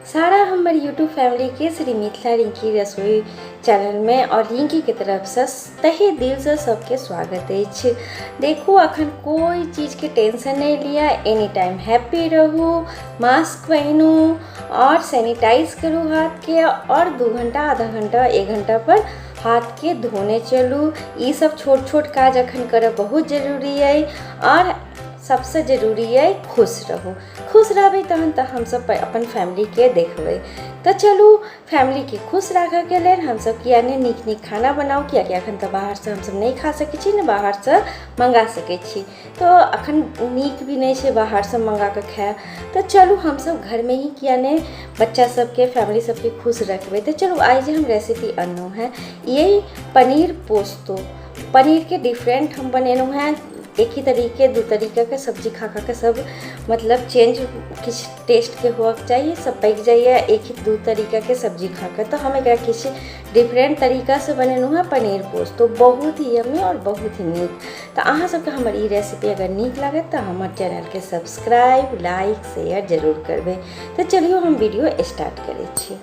सारा हमर यूट्यूब फैमिलीके श्री मिथिला रिंकी रसोई चैनलमे आओर रिंकीके तरफसँ तहे दिलसँ सबके स्वागत अछि। देखू अखन कोइ चीजके टेंशन नहि लिअ, एनी टाइम हैप्पी रहू, मास्क पहिनू आओर सैनिटाइज करू हाथके आओर 2 घंटा आधा घंटा 1 घंटा पर हाथके धोने चलू। ई सब छोट छोट काज अखन करब बहुत जरूरी अइ आओर सबसँ जरूरी अइ खुश रहू। खुश रहबै तहन तऽ हमसब अपन फैमिलीके देखबै। तऽ चलू फैमिलीके खुश राखऽके लेल हमसब किया नहि नीक नीक खाना बनाउ, कियाकि अखन तऽ बाहरसँ हमसब नहि खा सकै छी, ने बाहरसँ मँगा सकै छी, तऽ अखन नीक भी नहि छै बाहरसँ मँगाकऽ खायब। तऽ चलू हमसब घरमे ही किया नहि बच्चा सबके फैमिली सबके खुश रखबै। तऽ चलू आइ जे हम रेसिपी अनलहुँ हेँ यही पनीर पोस्तो। पनीरके डिफरेंट हम बनेलहुँ हेँ, एक ही तरीके दू तरीकाके सब्जी खा खा कऽ सब मतलब चेंज किछु टेस्टके होअके चाही, सब पकि जाइए एक ही दू तरीकाके सब्जी खा कऽ। तऽ हम एकरा किछु डिफरेंट तरीकासँ बनेलहुँ हेँ पनीर पोस्तो, बहुत ही यम्मी आओर बहुत ही नीक। तऽ अहाँ सबके हमर ई रेसिपी अगर नीक लागत तऽ हमर चैनलके सब्सक्राइब लाइक शेयर जरूर करबै। तऽ चलियौ हम वीडियो स्टार्ट करै छी।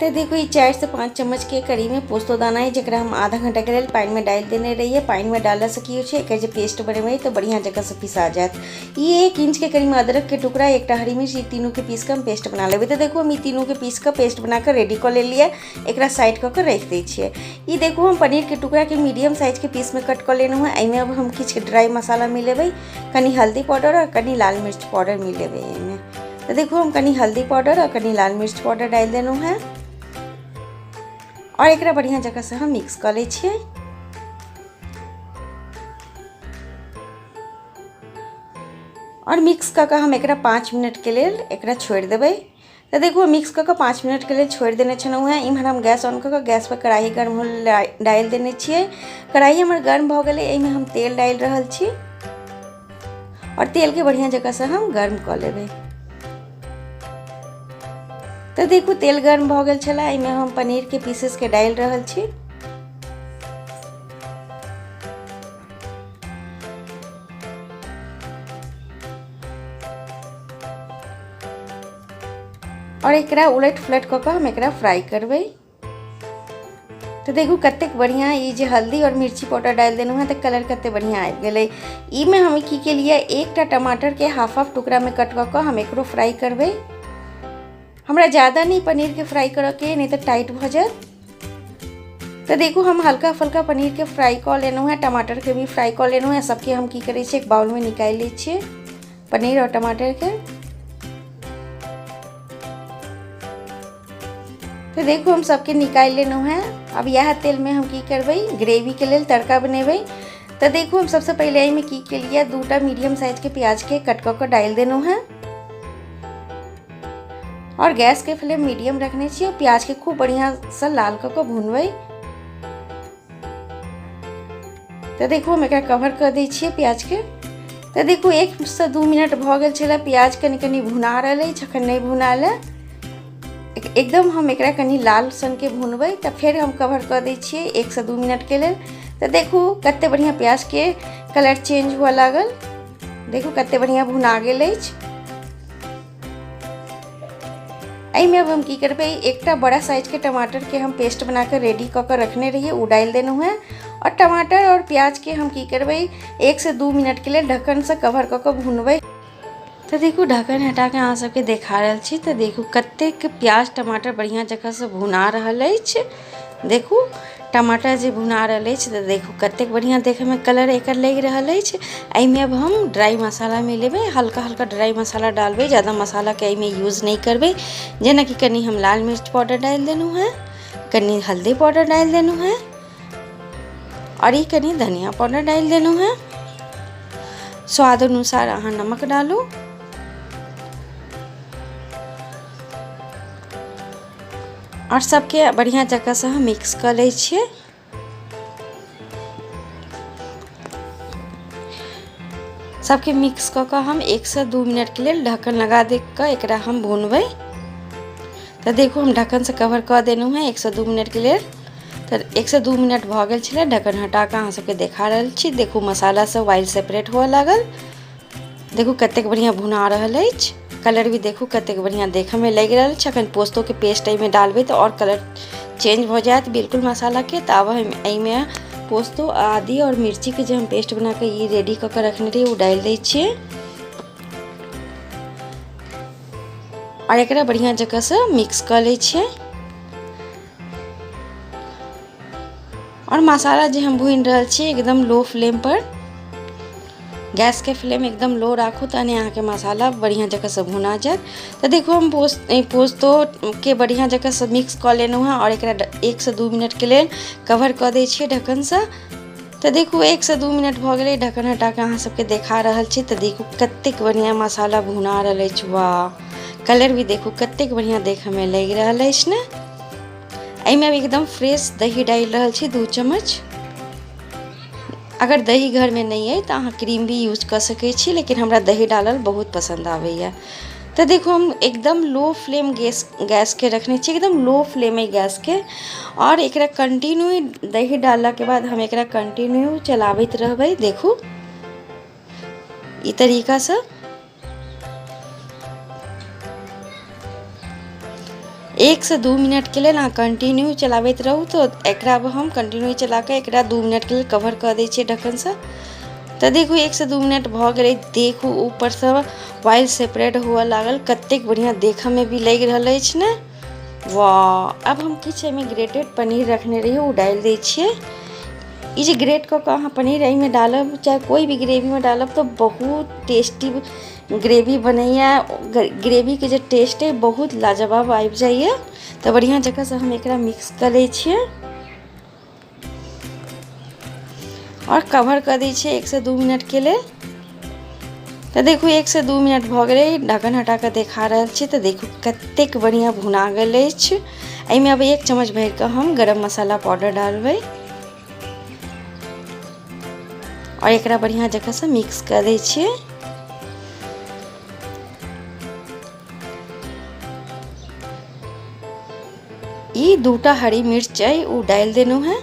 तऽ देखू ई 4 से 5 चम्मच के करीब में पोस्तो दाना है, जकरा हम आधा घंटा के लेल पानि में डालि देने रहिए। पानि में डालला से की होइ छै, एकर जे पेस्ट बनेबै तऽ बढ़िया जगह से पिसा जायत। ई 1 इंच के करीब में अदरक के टुकड़ा, एकटा हरी मिर्च, ई तीनू के पीस के हम पेस्ट बना लेबै। तऽ देखू हम ई तीनू के पीस के पेस्ट बना के रेडी कऽ लेलियै, एकरा साइड कऽ के राखि दै छियै। ई देखू हम पनीर के टुकड़ा के मीडियम साइज के पीस में कट कऽ लेलहुँ हेँ। एहिमे अब हम किछु ड्राई मसाला मिलेबै, कनी हल्दी पाउडर आओर कनी लाल मिर्च पाउडर मिलेबै एहिमे। तऽ देखू हम कनी हल्दी पाउडर आओर कनी लाल मिर्च पाउडर डालि देलहुँ हेँ आओर एकरा बढ़िआँ जकाँसँ हम मिक्स कऽ लै छियै। आओर मिक्स कऽ कऽ हम एकरा 5 मिनटके लेल एकरा छोड़ि देबै। तऽ देखू मिक्स कऽ कऽ 5 मिनटके लेल छोड़ि देने छलहुँ हेँ। इम्हर हम गैस ऑन कऽ कऽ गैस पर कढ़ाई गर्म हो डालि देने छियै। कढ़ाई हमर गर्म भऽ गेलै, एहिमे हम तेल डालि रहल छी और तेल के बढ़िया जगह से हम गर्म कऽ लेबै। तऽ देखू तेल गर्म भऽ गेल छलै, एहिमे हम पनीर के पीसेस के डालि रहल छी। और एकरा उलट फुलट कऽ कऽ हम एकरा फ्राई करबै। तऽ देखू कतेक बढ़िआँ ई जे हल्दी और मिर्ची पाउडर डालि देलहुँ हेँ तऽ कलर कते बढ़िआँ आबि गेलै। ईमे हम की केलियै, एकटा टमाटरके हाफ हाफ टुकड़ामे कट कऽ कऽ हम एकरो फ्राई करबै। हमरा ज़्यादा नहीं पनीर के फ्राई करऽके, नहीं तऽ टाइट भऽ जायत। तऽ देखू हम हल्का फुल्का पनीर के फ्राई कऽ लेलहुँ हेँ, टमाटर के भी फ्राई कऽ लेलहुँ हेँ। सबके हम की करै छियै, एक बाउलमे निकालि लै छियै पनीर और टमाटर के। तो देखू हम सबके निकालि लेलहुँ हेँ। अब इएह तेलमे हम की करबै, ग्रेवीके लेल तड़का बनेबै। तऽ देखू हम सबसँ पहिले एहिमे की केलियै, 2टा मीडियम साइजके प्याजके कट कऽ कऽ डालि देलहुँ हेँ और गैसके फ्लेम मीडियम रखने छियै। प्याजके खूब बढ़िआँसँ लाल कऽ कऽ भुनबै। तऽ देखू हम एकरा कवर कऽ दै छियै प्याजके। तऽ देखू 1 से 2 मिनट भऽ गेल छलै, प्याज कनि कनि भुना रहल अछि, अखन नहि भुनायल है। एकदम हम एकरा कनि लाल सनके भुनबै। तऽ फेर हम कवर कऽ दै छियै 1 से 2 मिनटके लेल। तऽ देखू कते बढ़िआँ प्याजके कलर चेंज हुअ लागल, देखू कते बढ़िआँ भुना गेल अछि। एहिमे अब हम की करबै, एकटा बड़ा साइजके टमाटरके हम पेस्ट बना कऽ रेडी कऽ कऽ रखने रहियै, ओ डालि देलहुँ हेँ। और टमाटर और प्याजके हम की करबै, 1 से 2 मिनटके लेल ढक्कनसँ कवर कऽ कऽ भुनबै। तऽ देखू ढक्कन हटा कऽ अहाँ सबके देखा रहल छी। तऽ देखू कतेक प्याज टमाटर बढ़िआँ जकाँसँ भुना रहल अछि। देखू टमाटर जे भुना रहल अछि तऽ देखू कतेक बढ़िआँ देखैमे कलर एकर लागि रहल अछि। एहिमे अब हम ड्राई मसाला मिलेबै, हल्का हल्का ड्राई मसाला डालबै, ज़्यादा मसालाके एहिमे यूज नहि करबै। जेनाकि कनि हम लाल मिर्च पाउडर डालि देलहुँ हेँ, कनि हल्दी पाउडर डालि देलहुँ हेँ और ई कनि धनिया पाउडर डालि देलहुँ हेँ। स्वाद अनुसार अहाँ नमक डालू। और सबके बढ़िया जगह से हम मिक्स कऽ लै छियै। सबके मिक्स कऽ कऽ हम 1 से 2 मिनटके लेल ढक्कन लगा दे कऽ एकरा हम भुनबै। तऽ देखू हम ढक्कनसँ कवर कऽ देलहुँ हेँ 1 से 2 मिनटके लेल। तऽ 1 से 2 मिनट भऽ गेल छलै, ढक्कन हटा कऽ अहाँ सबके देखा रहल छी। देखू मसाला सब ऑयल सेपरेट हुअ लागल, देखू कतेक बढ़िआँ भुना रहल अछि। कलर भी देखू कतेक बढ़िआँ देखयमे लागि रहल छै। अखन पोस्तोके पेस्ट एहिमे डालबै तऽ आओर कलर चेंज भऽ जायत बिल्कुल मसालाके। तऽ आब हम एहिमे पोस्तो, आदि आओर मिर्चीके जे हम पेस्ट बनाकऽ ई रेडी कऽ कऽ रखने रहियै ओ डालि दै छियै आओर एकरा बढ़िआँ जकाँसँ मिक्स कऽ लै छियै। आओर मसाला जे हम भूनि रहल छी एकदम लो फ्लेम पर, गैसके फ्लेम एकदम लो राखू तहने अहाँके मसाला बढ़िआँ जकाँसँ भुना जायत। तऽ देखू हम पोस्तोके बढ़िआँ जकाँसँ मिक्स कऽ लेलहुँ हँ आओर एकरा 1 से 2 मिनटके लेल कवर कऽ दै छियै ढक्कनसँ। तऽ देखू 1 से 2 मिनट भऽ गेलै, ढक्कन हटा कऽ अहाँ सबके देखा रहल छी। तऽ देखू कतेक बढ़िआँ मसाला भुना रहल अछि। वाह, कलर भी देखू कतेक बढ़िआँ देखयमे लागि रहल अछि ने। एहिमे अब एकदम फ्रेश दही डालि रहल छी 2 चम्मच। अगर दही घरमे नहि अइ तऽ अहाँ क्रीम भी यूज कऽ सकै छी, लेकिन हमरा दही डालल बहुत पसन्द आबैए। तऽ देखू हम एकदम लो फ्लेम गैसके रखने छी, एकदम लो फ्लेम अइ गैसके। आओर एकरा कंटिन्यू दही डाललाके बाद हम एकरा कंटिन्यू चलाबैत रहबै। देखू ई तरीकासँ 1 से 2 मिनटके लेल अहाँ कंटिन्यू चलाबैत रहू। तऽ एकरा अब हम कंटिन्यू चला कऽ एकरा 2 मिनटके लेल कवर कऽ दै छियै ढक्कनसँ। तऽ देखू 1 से 2 मिनट भऽ गेलै। देखू ऊपरसँ ऑयल सेपरेट हुअ लागल, कतेक बढ़िआँ देखऽमे भी लागि रहल अछि ने। वाह, अब हम किछु एहिमे ग्रेटेड पनीर रखने रहियै ओ डालि दै छियै। ई जे ग्रेट कऽ कऽ अहाँ पनीर एहिमे डालब, चाहे कोइ भी ग्रेवीमे डालब, तऽ बहुत टेस्टी ग्रेवी बनैए। ग्रेवीके जे टेस्ट अइ बहुत लाजवाब आबि जाइए। तऽ बढ़िआँ जकाँसँ हम एकरा मिक्स कऽ लै छियै आओर कवर कऽ दै छियै 1 से 2 मिनटके लेल। तऽ देखू 1 से 2 मिनट भऽ गेलै, ढक्कन हटा कऽ देखा रहल छी। तऽ देखू कतेक बढ़िआँ भुना गेल अछि। एहिमे अब 1 चम्मच भरिकऽ हम गरम मसाला पाउडर डालबै आओर एकरा बढ़िआँ जकाँसँ मिक्स कऽ दै छियै। ई 2टा हरी मिर्च अइ ओ डालि देलहुँ हेँ,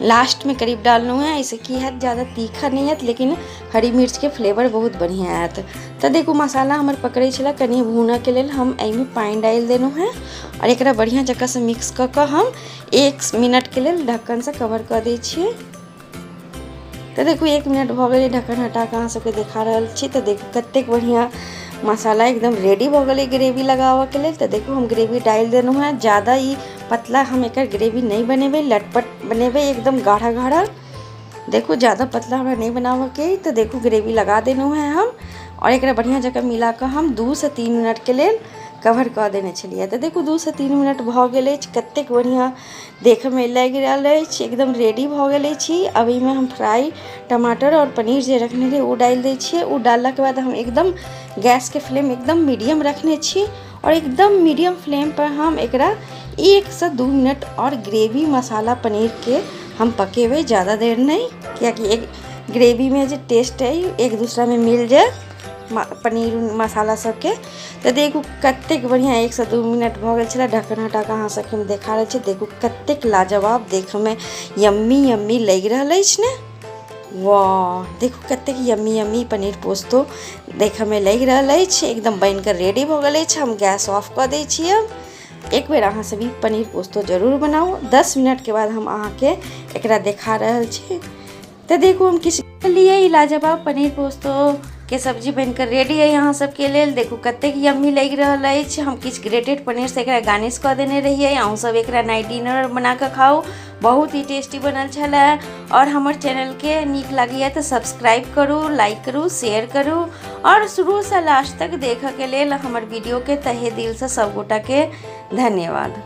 लास्टमे करीब डाललहुँ हेँ। एहिसँ की हैत, ज्यादा तीखा नहि हैत, लेकिन हरी मिर्चके फ्लेवर बहुत बढ़िआँ आयत। तऽ देखू मसाला हमर पकड़ै छलै कनि भूनऽके लेल, हम एहिमे पानि डालि देलहुँ हेँ आओर एकरा बढ़िआँ जकाँसँ मिक्स कऽ कऽ हम 1 मिनटके लेल ढक्कनसँ कवर कऽ दै छियै। तऽ देखू 1 मिनट भऽ गेलै, ढक्कन हटा कऽ अहाँ सबके देखा रहल छी। तऽ देखू कतेक बढ़िआँ मसाला एकदम रेडी भऽ गेलै ग्रेवी लगाबऽके लेल। तऽ देखू हम ग्रेवी डालि देलहुँ हेँ। ज्यादा ई पतला हम एकर ग्रेवी नहि बनेबै, लटपट बनेबै, एकदम गाढ़ा गाढ़ा। देखू ज्यादा पतला हमरा नहि बनाबऽके अइ। तऽ देखू ग्रेवी लगा देलहुँ हेँ हम आओर एकरा बढ़िआँ जकाँ मिलाकऽ हम 2 से 3 मिनटके लेल कवर कऽ देने छलियै। तऽ देखू 2 से 3 मिनट भऽ गेल अछि, कतेक बढ़िआँ देखऽमे लागि रहल अछि, एकदम रेडी भऽ गेल अछि। अब एहिमे हम फ्राइ टमाटर आओर पनीर जे रखने रहियै ओ डालि दै छियै। ओ डाललाके बाद हम एकदम गैसके फ्लेम एकदम मीडियम रखने छी आओर एकदम मीडियम फ्लेमपर हम एकरा 1 से 2 मिनट आओर ग्रेवी मसाला पनीरके हम पकेबै, ज्यादा देर नहि, कियाकि एक ग्रेवीमे जे टेस्ट अइ एक दूसरामे मिल जाय पनीर मसाला सबके। तऽ देखू कतेक बढ़िआँ 1 से 2 मिनट भऽ गेल छलै, ढक्कन हटा कऽ अहाँ सबके हम देखा रहल छी। देखू कतेक लाजवाब देखऽमे यम्मी यम्मी लागि रहल अछि ने। वाह, देखू कतेक यम्मी यम्मी पनीर पोस्तो देखऽमे लागि रहल अछि। एकदम बनि कऽ रेडी भऽ गेल अछि। हम गैस ऑफ कऽ दै छी। अब एक बेर अहाँ सब ई पनीर पोस्तो जरूर बनाउ। 10 मिनटके बाद हम अहाँके एकरा देखा रहल छी। तऽ देखू हम किछु लिए ई लाजवाब पनीर पोस्तो के सब्जी बनिकऽ रेडी अइ अहाँ सबके लेल। देखू कतेक यम्मी लागि रहल अछि। हम किछु ग्रेटेड पनीरसँ एकरा गार्निश कऽ देने रहियै। अहूँ सब एकरा नाइट डिनर बना कऽ खाउ, बहुत ही टेस्टी बनल छलै। आओर हमर चैनलके नीक लागैए तऽ सब्सक्राइब करू, लाइक करू, शेयर करू आओर शुरूसँ लास्ट तक देखऽके लेल हमर वीडियोके तहे दिलसँ सब गोटाके धन्यवाद।